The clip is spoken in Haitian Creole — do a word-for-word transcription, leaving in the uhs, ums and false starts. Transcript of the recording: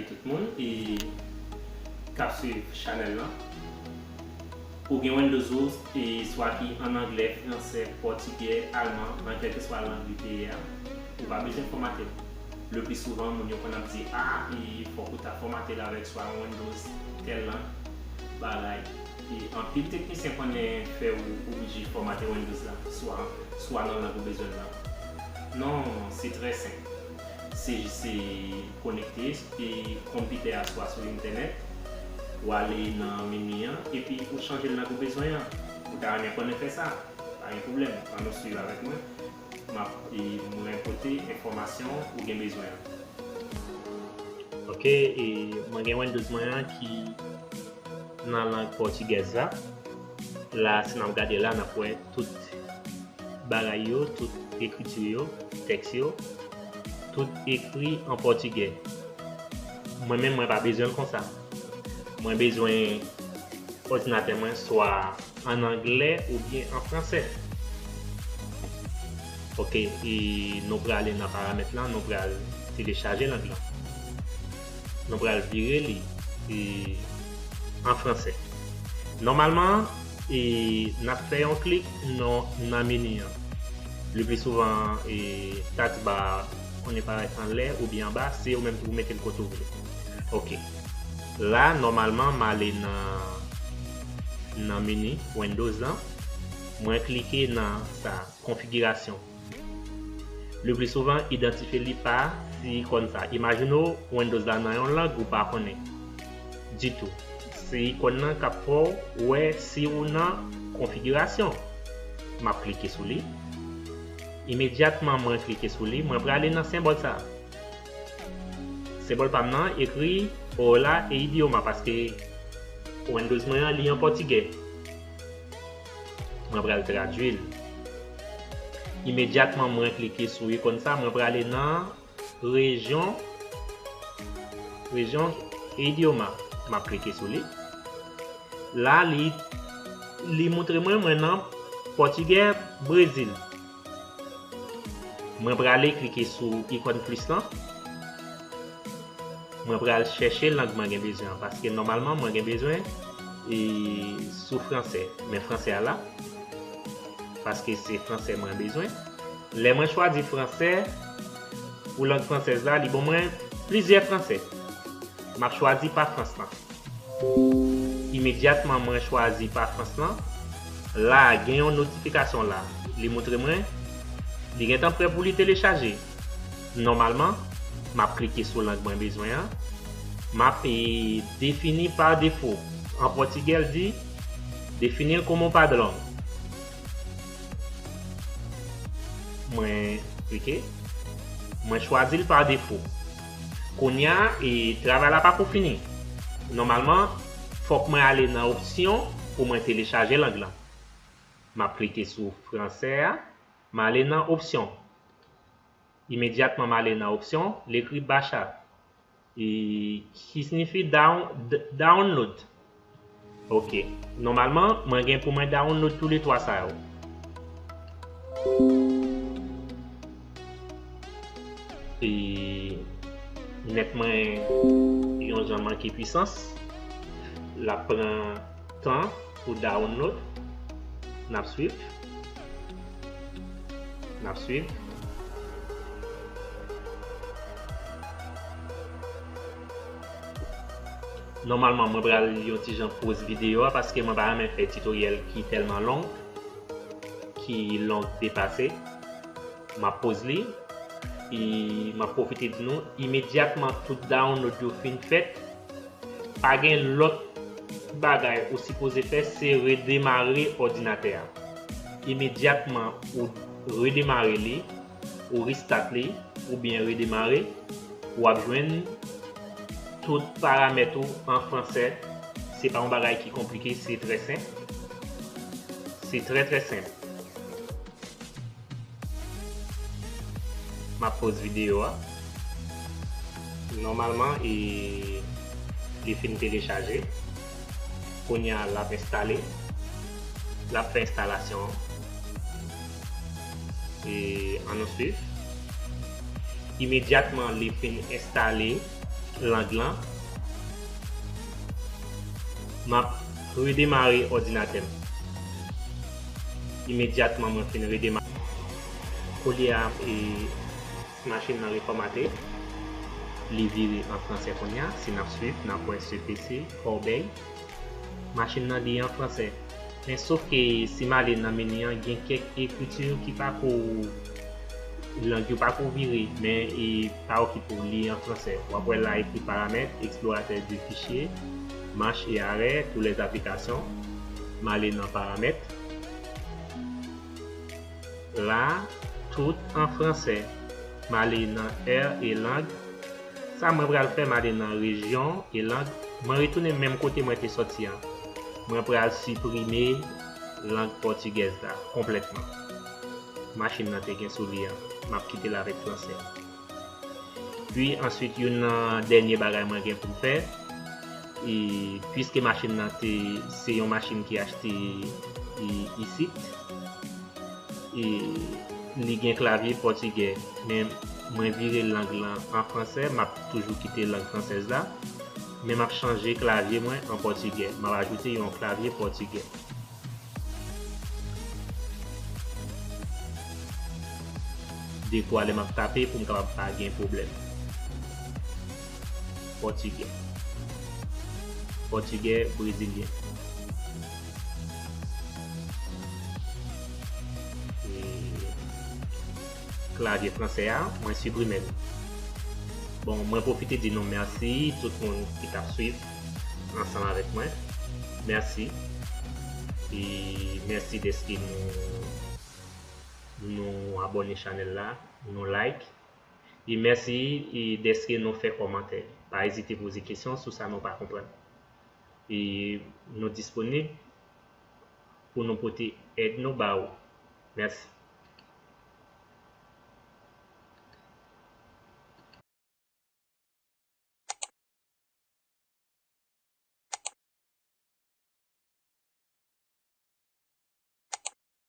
Tout moun e k ap swiv chanèl lan. Ou gen Windows ou e swa ki an anglè, fransè, pòtigè, alman, nan kèlkeswa lang li te ye a, ou pa bezwen fòmate l. Le pli souvan, moun yo konn ap di, a, e fòk ou ta fòmate l avèk swa yon Windows tèl lang, bagay. E anpil teknisyen konnen fè ou oblije fòmate Windows la, swa, swa nan lang ou bezwen l lan. Non, se trè senp. Se jis se konekte e konpitè a swa sou entènèt, ou ale nan meni an, epi ou chanje l nan pou bezwen an. Ou ta renmen konnen fè sa? Pa gen pwoblèm, ann nou swiv avèk mwen. M ap, e, mwen pote enfòmasyon ou gen bezwen an. Ok, e mwen gen Windows mwen an ki nan lang pòtigèz la. La, si n ap gade la, n ap wè tout bagay yo, tout ekriti yo, tèks yo, tout ekri an pòtigè. Mwen menm, mwen pa bezwen l konsa. Mwen bezwen òdinatè mwen swa an anglè oubyen an fransè. Ok, e nou prale nan paramèt lan, nou pral telechaje lang lan. Nou pral vire li, e, an fransè. Nòmalman, e, n ap fè yon klik nan, nan meni an. Le pli souvan, e, taskbar konnen parèt anlè oubyen anba, se ou menm ki pou mete l kote ou vle. Ok. La, nòmalman, m ale nan, nan meni Windows lan. Mwen klike nan sa, konfigirasyon. Le pli souvan, idantifye li pa ti ikòn sa. Imajine w Windows la nan yon lang ou pa konnen ditou. Se ikòn nan k ap fè w wè si ou nan konfigirasyon. M ap klike sou li. Imedyatman mwen klike sou li, mwen prale nan senbòl sa. Senbòl pa m nan ekri Olá e idioma, paske Windows mwen an li an pòtigè. Mwen pral tradui l. Imedyatman mwen klike sou ikòn sa, mwen prale nan rejyon, rejyon idioma. M ap klike sou li. La, li, li montre mwen, mwen nan pòtigè Brezil. Mwen prale klike sou ikòn plis lan. Mwen pral chèche lang mwen gen bezwen an, paske nòmalman mwen gen bezwen, e, sou fransè. Men fransè a la, paske se fransè mwen bezwen. Lè mwen chwazi fransè, pou lang fransèz la, li ban mwen plizyè fransè. M ap chwazi pa Frans lan. Imedyatman mwen chwazi pa Frans lan, la gen yon notifikasyon la. Li montre mwen, li gentan prè pou li telechaje. Nòmalman, m ap klike sou lang mwen bezwen an. M ap, e, defini pa defo. An pòtigè, l di, definir como padrão. Mwen klike. Mwen chwazi l pa defo. Kounye a, e, travay la pako fini. Nòmalman, fòk mwen ale nan opsyon pou mwen telechaje lang lan. M ap klike sou fransè a. M ale nan opsyon. Imedyatman m ale nan opsyon, li ekri baixar. E ki siyifi down-, d-, download. Ok. Nòmalman, mwen gen pou mwen download toulètwa sa yo. E nèt mwen yon jan manke pwisans. L ap pran tan pou download. N ap swiv. N ap swiv. Nòmalman, mwen pral yon ti jan poz videyo a paske mwen pa renmen fè titoryèl ki tèlman long, ki long depase. M ap poz li, e m ap pwofite di nou, imedyatman tout download yo fin fèt, pa gen lòt bagay ou sipoze fè, se redemare òdinatè a. Imedyatman ou redemare li, ou restart li, oubyen redemare, w ap jwenn tout paramèt ou an fransè. Se pa yon bagay ki konplike, se trè senp. Se trè, trè senp. M ap poz videyo a. Nòmalman, e, li fin telechaje. Kounye a, l ap enstale. L ap fè enstalasyon an. E, ann nou swiv. Imedyatman, li fin enstale. lang lan. M ap redemare òdinatè m. Imedyatman mwen fin redemare, koulye a, e, machin nan refòmate. Li vire an fransè kounye a. Si n ap swiv, n ap wè C P C, kòbèy. Machin nan li an fransè. Men sof ke si m ale nan meni an, gen kèk ekriti ki pa ko, lang yo pa ko vire, men e pa okipe w, li an fransè. W ap wè la ekri paramèt, eksploratè de fichye, mach e arè, tous les applications. M ale nan paramèt. La, tout an fransè. M ale nan è e lang. Sa mwen pral fè, m ale nan rejyon e lang. Mwen retounen menm kote mwen te sòti an. Mwen pral siprime lang pòtigèz la konplètman. Machin nan te gen sou li an. M ap kite l avèk fransè. Pi answit, youn nan dènye bagay mwen gen pou m fè, e, piske machin nan te, se yon machin ki achte, e, isit, e, li gen klavye pòtigè, men mwen vire lang lan an fransè, m ap toujou kite lang fransèz la, men m ap chanje klavye mwen an pòtigè. M ap ajoute yon klavye pòtigè. Dekwa lè m ap tape pou m kapab pa gen pwoblèm. Pòtigè. Pòtigè brezilyen. E klavye fransè a, mwen siprime l. Bon, mwen pwofite di nou mèsi, tout moun ki t ap swiv ansanm avèk mwen. Mèsi. E mèsi dèske nou, nou abòne chanèl la, nou like. E mèsi, e dèske nou fè kòmantè. Pa ezite poze kesyon sou sa nou pa konprann. E nou disponib pou nou pote èd nou ba ou. Mèsi.